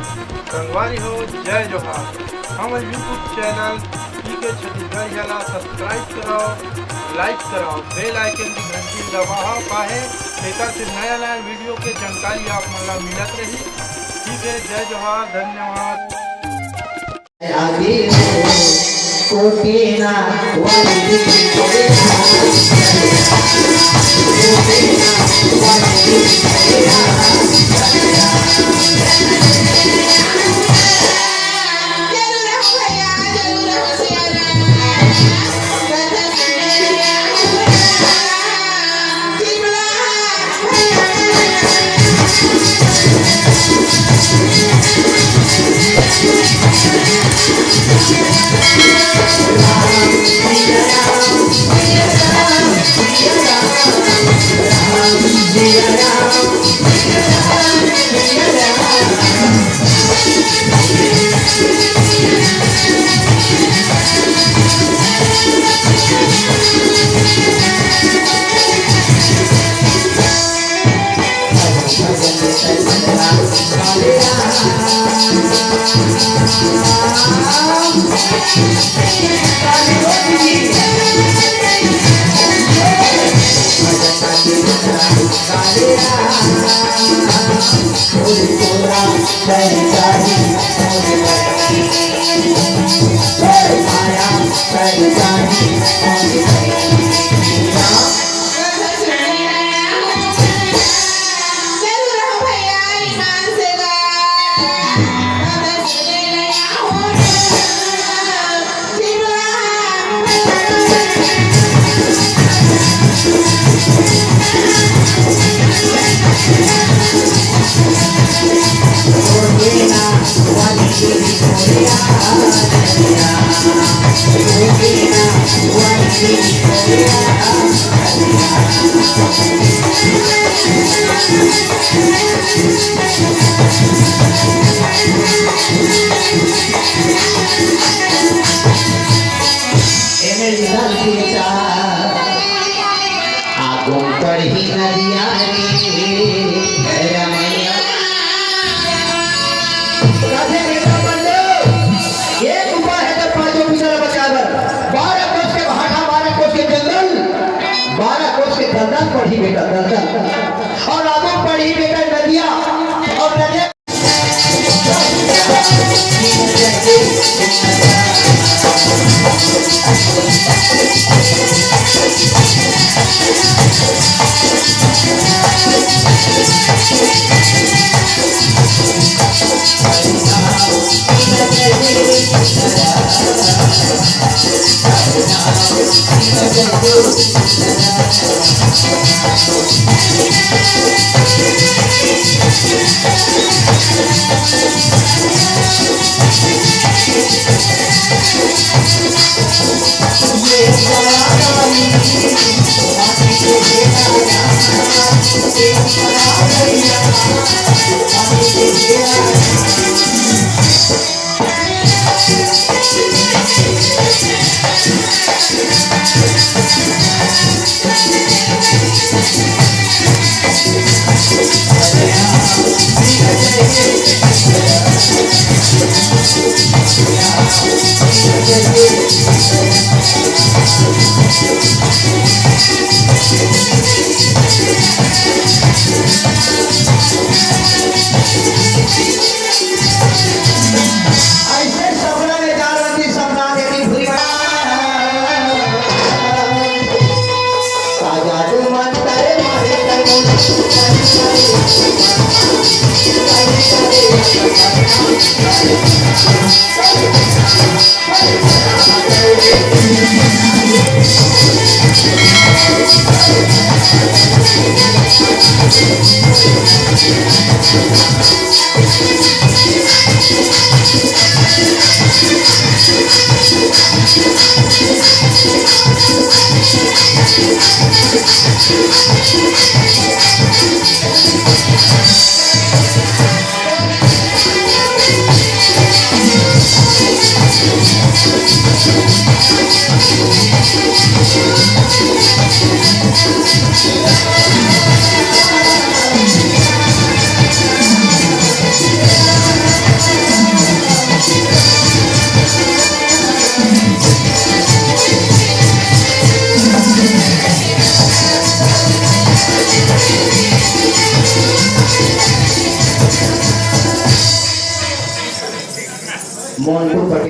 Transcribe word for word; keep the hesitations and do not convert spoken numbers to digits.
संगवारी हो, जय जोहार। हमर YouTube चैनल पीके छत्तीसगढ़िया ला subscribe करव, like करव, bell icon की घंटी दबावव, काहे एकर से नया नया वीडियो के जानकारी आप मन ला मिलत रही। ठीक है, जय जोहार, धन्यवाद। आगे कोटेना वाली एमे लिखल के चार, आगो पड़ही नदिया रे, रमैया। कथे बेटा बंधु, एक उपाय है तो पांचों मित्र बचावर। बारह कोस के भाटा, बारह कोस के जंगल, बारह कोस के दलदल पड़ही बेटा, दलदल। और आगो पड़ही बेटा नदिया, और नदिया ऐसे सपना में जागृति सपना देवी भूरी बना। का जादू मंतर मारे तनु। कौन कौन सा